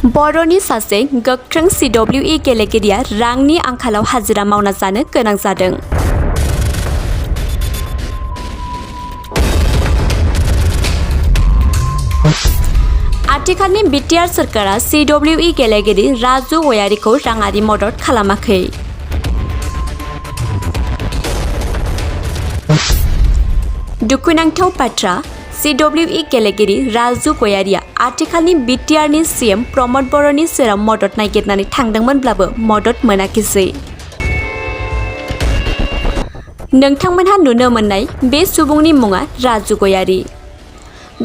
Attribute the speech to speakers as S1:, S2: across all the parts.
S1: बर'नि सासे गोख्रों CWE गेलेगिरिया रांनि आंखालाव हाजिरा मावना जानो गोनां जादों। आथिखालनि बिटिआर सोरखारा CWE गेलेगिरि राजु गयारीखौ राङारि मदद खालामाखै। दुखुनांथाव बाथ्रा, CWE गेलेगिरि राजु गयारीया आथिखालनि बिटिआरनि CM प्रमद बर'नि सेराव मदद नागिरनानै थांदोंमोनब्लाबो मदद मोनाखिसै। नोंथांमोनहा नुनो मोननाय बे सुबुंनि मुङा राजु गयारी।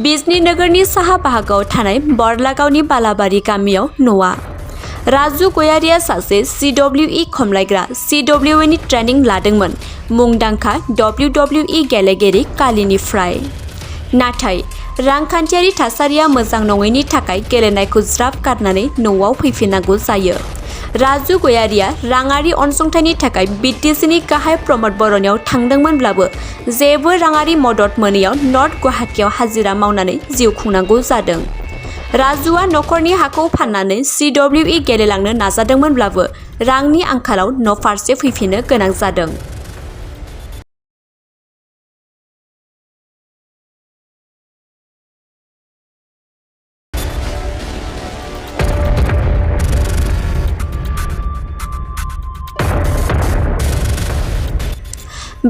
S1: बिजनी नोगोरनि साहा बाहागोआव थानाय बरलागावनि बालाबारि गामियाव न'आ। राजु गयारीया सासे CWE खमलायग्रा CWE ट्रेनिं लादोंमोन मुंदांखा WWE गेलेगिरि कालीनिफ्राय। नाथाय रांखान्थियारि थासारिया मोजां नङैनि थाखाय गेलेनायखौ ज्राब गारनानै न'आव फैफिननांगौ जायो। राजु गयारीया राङारि अनसुंथाइनि थाखाय BTCनि गाहाय प्रमद बर'नियाव थांदोंमोनब्लाबो जेबो राङारि मदद मोनैयाव नर्थ गुवाहाटीआव हाजिरा मावनानै जिउ खुंनांगौ जादों। राजुआ नखरनि हाखौ फाननानै CWE गेलेलांनो नाजादोंमोनब्लाबो रांनि आंखालाव न'फारसे फैफिननो गोनां जादों।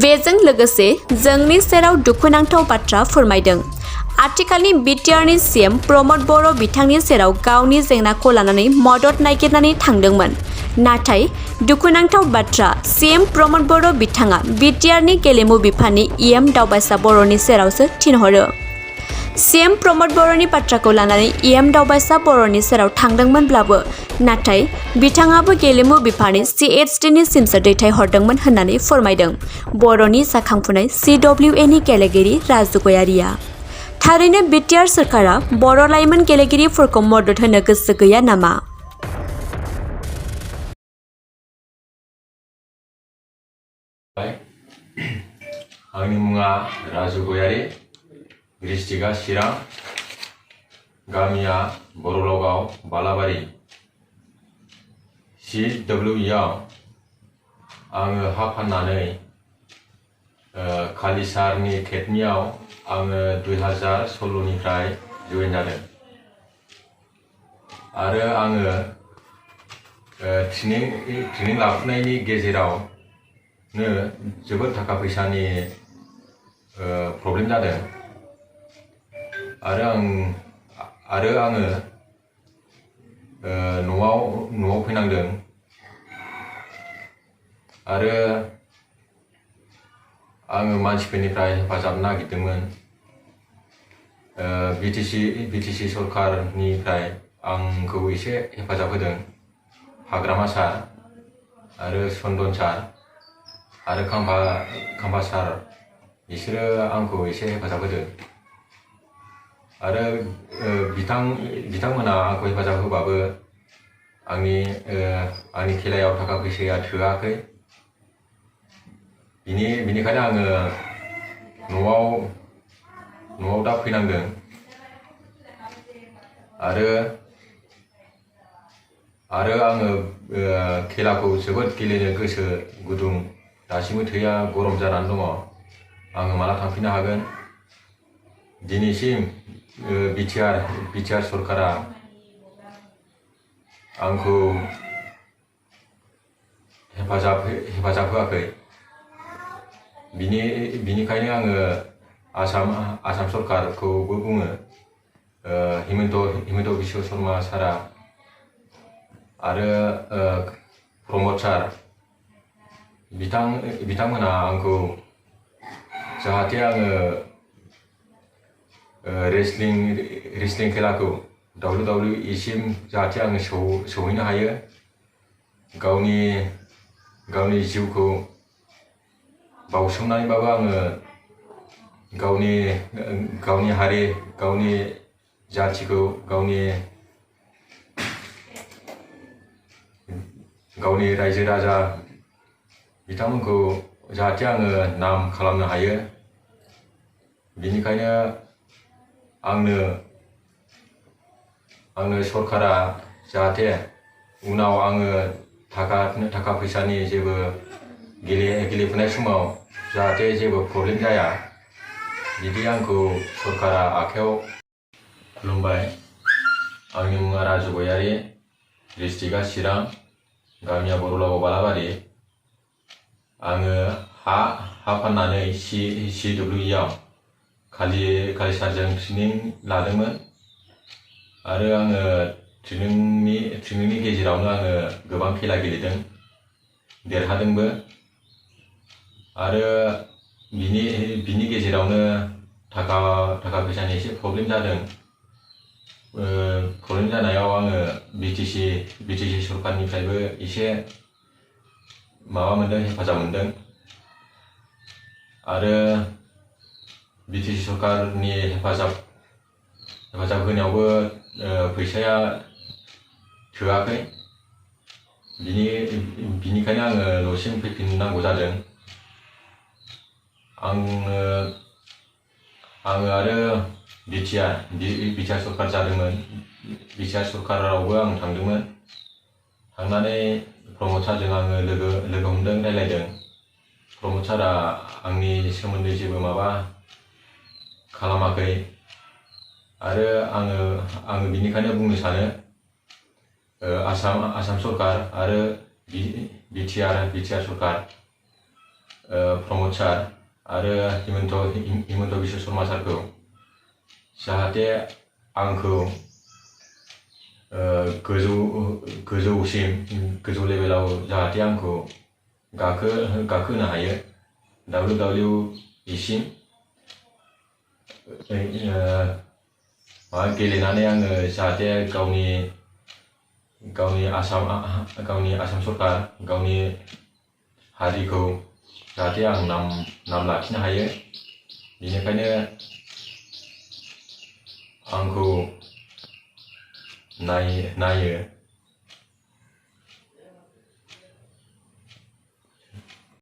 S1: बेजों लोगोसे जोंनि सेराव दुखुनांथाव बाथ्रा फोरमायदों। आथिखालनि बिटिआरनि CM प्रमद बर' बिथांनि सेराव गावनि जेंनाखौ लानानै मदद नागिरनानै थांदोंमोन। नाथाय दुखुनांथाव बाथ्रा, CM प्रमद बर' बिथाङा बिटिआरनि गेलेमु बिफाननि EM दावबायसा बर'नि सेरावसो थिनहरो। CM प्रमद बर'नि बाथ्राखौ लानानै EM दावबायसा बर'नि सेराव थांदोंमोनब्लाबो नाथाय बिथाङाबो गेलेमु बिफाननि CHDनि सिमसो दैथायहरदोंमोन होननानै फोरमायदों बर'नि जाखांफुनाय CWEनि गेलेगिरि राजु गयारीया। थारैनो बिटिआर सोरखारा बर' लाइमोन गेलेगिरिफोरखौ मदद होनो गोसो गैया नामा?
S2: आंनि मुङा राजु गयारी, डिस्ट्रिक्टआ चिरां, गामिया बरलागाव बालाबारि। CWEआव आङो हा फाननानै कालिसारनि एकाडेमियाव आङो 2016निफ्राय जइन जादों आरो आङो ट्रेनिं लाफुनायनि गेजेरावनो जोबोद थाखा फैसानि प्रब्लेम जादों आरो आङो न'आव फैनांदों आरो आङो मानसिफोरनिफ्राय हेफाजाब नागिरदोंमोन। BTC सरकारनिफ्राय आंखौ एसे हेफाजाब होदों हाग्रामा सार आरो चन्दन सार आरो खाम्फा सार, बिसोरो आंखौ एसे हेफाजाब होदों आरो बिथांमोना आंखौ हेफाजाब होबाबो आंनि खेलायाव थाखा फैसाया थोआखै। बिनिखायनो आङो न'आव दा फैनांदों आरो आङो खेलाखौ जोबोद गेलेनो गोसो गुदुं, दासिमबो थैया गरम जानानै दङ। आङो माला थांफिननो हागोन। दिनैसिम बिटिआर सरकारा आंखौ हेफाजाब होआखै। बिनिखायनो आङो आसाम सरकारखौबो बुङो, हिमन्त बिश्व शर्मा सारा आरो प्रमद सार, बिथांमोनहा आंखौ जाहाथे आङो रेसलिं खेलाखौ WWE सिम जाहाथे आङो सौहैनो हायो, गावनि जिउखौ बावसोमनानैबाबो आङो गावनि हारि, गावनि जाथिखौ, गावनि रायजो राजा बिथांमोनखौ जाहाथे आङो नाम खालामनो हायो। बिनिखायनो आंनो सरकारा जाहाथे उनाव आङो थाखा फैसानि जेबो गेलेफुनाय समाव जाहाथे जेबो प्रब्लेम जाया बिदि आंखौ सरकारा आखायाव खुलुमबाय। आंनि मुङा राजु गयारि, डिस्ट्रिक्टआ चिरां, गामिया बरलागाव बालाबारि। आङो हा फाननानै CWEआव कालिसारजों ट्रेनिं लादोंमोन आरो आङो ट्रेनिंनि गेजेरावनो आङो गोबां खेला गेलेदों, देरहादोंबो आरो बिनि गेजेरावनो थाखा फैसानि एसे प्रब्लेम जादों। प्रब्लेम जानायाव आङो BTC सरकारनिफ्रायबो एसे माबा मोनदों, हेफाजाब मोनदों आरो BTC सरकारनि हेफाजाब होनायावबो फैसाया थोआखै। बिनिखायनो आङो न'सिम फैफिननांगौ जादों। आङो आरो बिटिआर सरकार जादोंमोन। बिटिआर सरकारावबो आं थांदोंमोन। थांनानै प्रमद सारजों आङो लोगो हमदों, रायलायदों। प्रमद सारा आंनि सोमोन्दै जेबो माबा खालामाखै आरो आङो बिनिखायनो बुंनो सानो आसाम सरकार आरो बिटिआर सरकार, प्रमद सार आरो हिमन्त बिश्व शर्मा सारखौ जाहाथे आंखौ गोजौ लेभेलाव जाहाथे आंखौ गाखोहोनो हायो, WWE सिम गेलेनानै आङो जाहाथे गावनि आसाम सरकार, गावनि हारिखौ जाहाथे आं नाम लाखिनो हायो। बेनिखायनो आंखौ नायो